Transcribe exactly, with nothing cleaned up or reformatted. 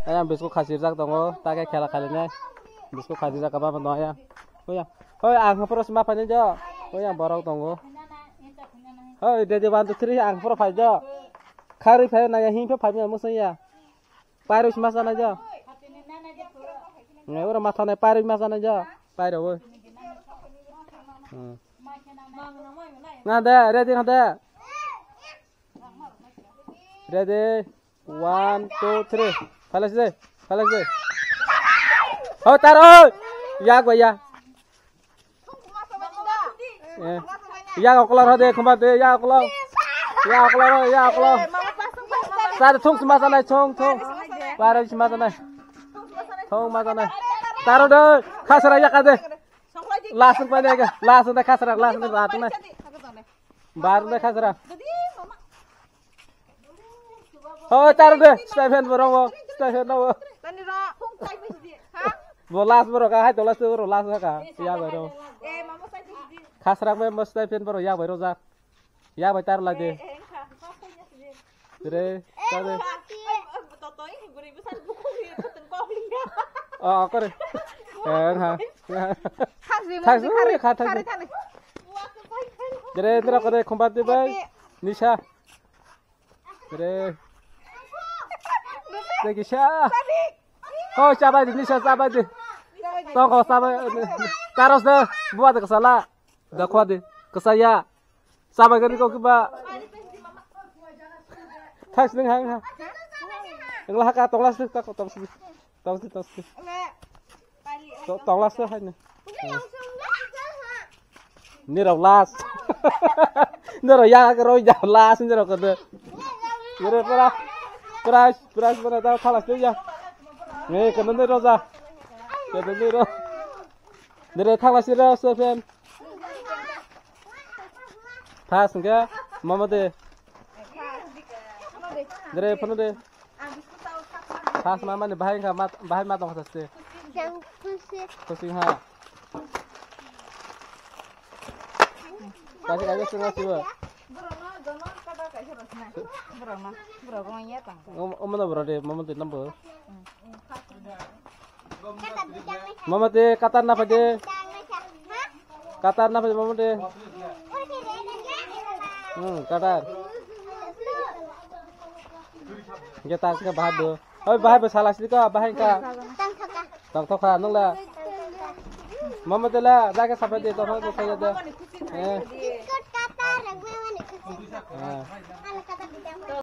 Ayang biskuit khasirjak tongo, ta khe khela khalinai. Biskuit khasirjak kha baba no ayang. Oya. Hoi, ang haphoro sima phainai jo. Oya borok tongo. Hoi, ready one, two, three, ang haphoro phai jo. Kharwi phai nai, him phe phai mano musung ya. Pairwi sima sanai jo. Ngai oro matha nai, pairwi ma sanai jo. Pairwi oi. Hmm. Na de, ready na de. Ready. One, two, three. Phalas de. Phalas de. Ho taro. Yak ba ya. Eh. Yak okolor ho de, khumba de, yak okolor. Yak okolor, yak okolor. Sar thung sima sanai, thung, thung. Bare sima sanai. Thung ma sanai. Taro de. Khasra yak de. Last pa de. Last de khasra, last de rat na. Bar de khasra. Hoi, tar de, stipend bo rongo, stipend rongo. Tani ro, phung kai bai di, ha? Bo last bo roka, hai to last bo last ka, ya bai ro. Eh, mama sai di. Khasrak me mo stipend bo ro, ya bai ro jak. Ya bai tar la de. Eh, eh, kha, kha, kha, kha. Re, tar de. Eh, kha, eh, eh, to, to, eh, guri, bu san bu ko ni, to, to, ko ni. Oh, kore. Eh, ha. Thak, thak, thak, thak. Dere, dere, kore, khumbat di bai. Nisha. Re. Re kisa. Ho, chabai di, nisa chabai di. Toko chabai. Taros de, buat de kesala. Da khwa di. Kesaya. Chabai gari ko kiba. Thas ning hang ha. Engla haka tonglas de, tako tonglas de. Tonglas de, tonglas de. To-, tonglas de hai na. Nirok last. Nirok ya ke roi ja last nirok ke de. Nirok pura, pura, pura, pura ta thalas de ya. Ne ke nirok ja. Ke nirok. Nirok thalas de so fen. Thas ke mama de. Nirok phone de. Khas ma mani bahai kha, bahai ma tong kha se. Yang khusi. Khusi ha. Kasi kasi sing kasi ba. Borok no jono kada kaisa rosna. Borok no, borok no ya tang. Om, om na borok de, mama de number. Mama de katar na pade. Katar na pade mama de. Hmm, katar. Ge ta ke bahai bo. Oi, bahai bo sala sini ka, bahai ka. Tang thoka nung la. Mama de la, jaga sapa de, to ho ko saya de. Eh. Ah.